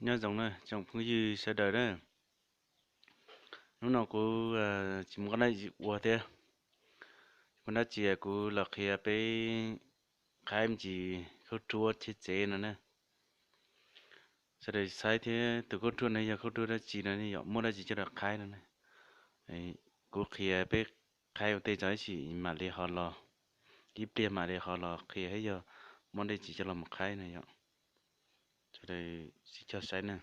Nyob zoo na tsoom phooj ywg sawv daws na, hnub no kuv tsis muaj dab tsi ua thiab, muaj dab tsi kuv los qhia peb qhaib me ntsis khaub ruab cheb txev no na. Sawv daws saib thiab tus khaub ruab no yog khaub ruab dab tsi no ne yom, muab dab tsi coj los qhaib no ne. Kuv qhia peb qhaib ua ntej tso ib sim mam li ho los, ib pliag mam li ho los qhia thiab yog muab dab tsi coj los mus qhaib no yom. Sawv daws sib cog saib na.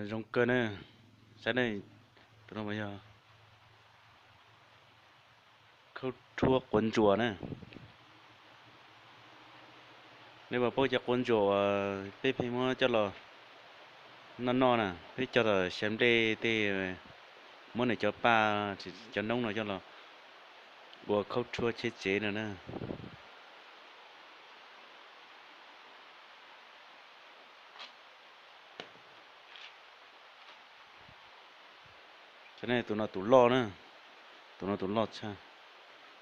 Zoo kawg na, saib na, tus no mas yog khaub rhuab quav ntsuas na. Nej puas paub cov quav ntsuas uas peb pheej muab coj los noj noj na, peb cog los xyaw nplej tej, muab nws cov paj, cov noob no coj los ua khaub rhuab cheb tsev no na. Tus no tus loj na, tus no tus loj tshaj.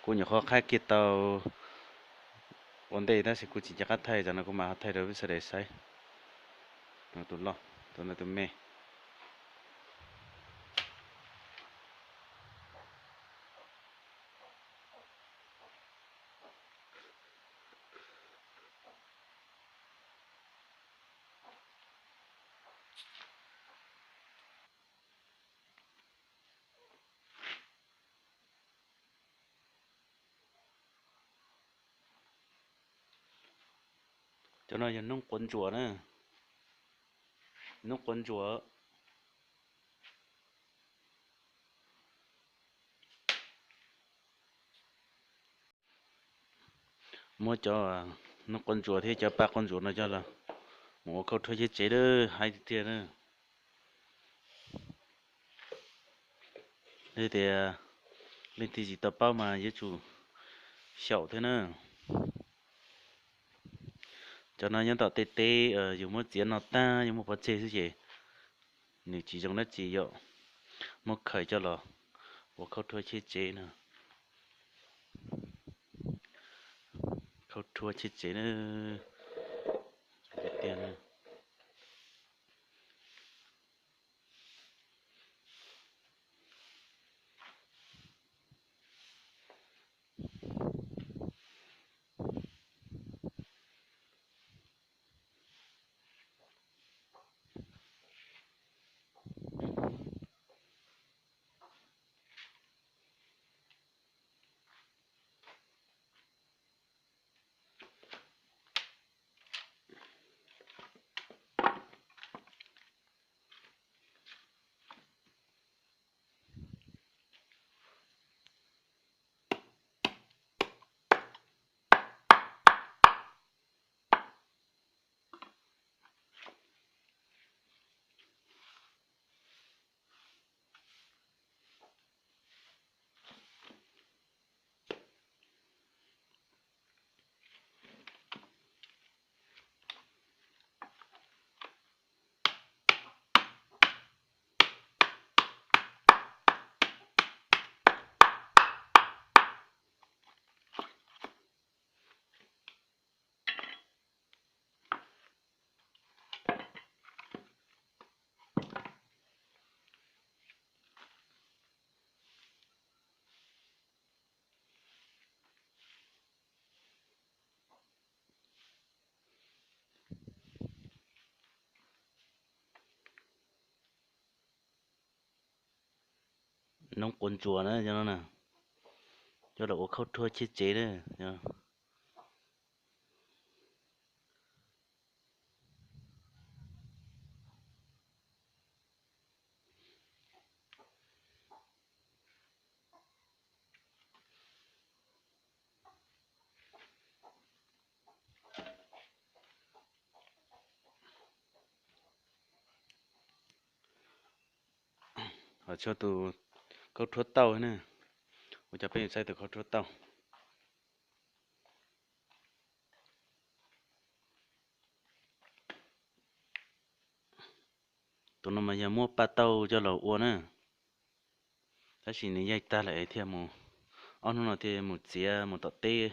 Kuv nyuam qhuav qhaib kiag tau ua ntej tab sis kuv tsis nco qab thaij, tsam no kuv mam ho thaij rau peb sawv daws saib. Tus no tus loj, tus no tus me. Cov no yog noob quav ntsuas na, noob quav ntsuas. Muab cov noob quav ntsuas thiab cov paj quav ntsuas no coj los mus ua khaub rhuab cheb tsev lawm, haib tiag tiag na. Yog tias leej twg tsis tau paub mas yuav tsum xyaum thiab na. Cov no nyob tom tej teb, yus muab txiav no tag, yus muab pov tseg xwb ces nws tsis zoo dab tsi yom. Muab khaws coj los ua khaub rhuab cheb tsev na. Khaub rhuab cheb tsev na. Noob quav ntsuas na, cov no na, coj los ua khaub rhuab cheb tsev na. Ho tshuav tus khaub rhuab tauj na, ua cov peb saib tus khaub rhuab tauj. Tus no mas yog muab paj tauj coj los ua na, tab sis nws yaig tag lawm thiaj mus, ob hnub no thiaj mus txiav mus tom teb,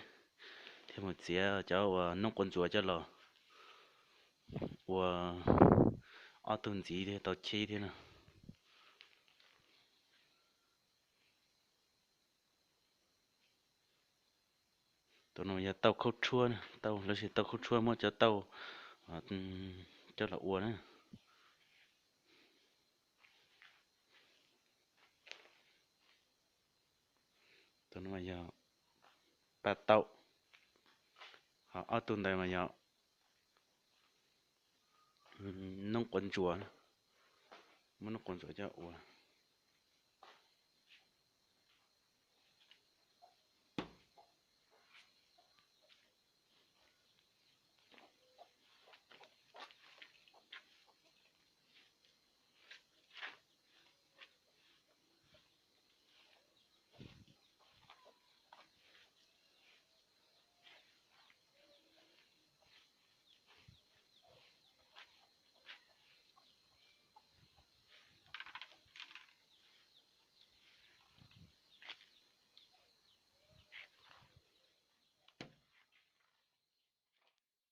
thiaj mus txiav cov uas noob quav ntsuas coj los ua ob tug ntxiv thiaj tau cheb thiab na. Tus no yog tauj khaub rhuab, tauj lawv siv tauj khaub rhuab muab cov tauj coj los ua na. Tus no mas yog paj tauj, ho ob tug ntawd mas yog noob quav ntsuas. Muab lub qub ntxuav coj ua.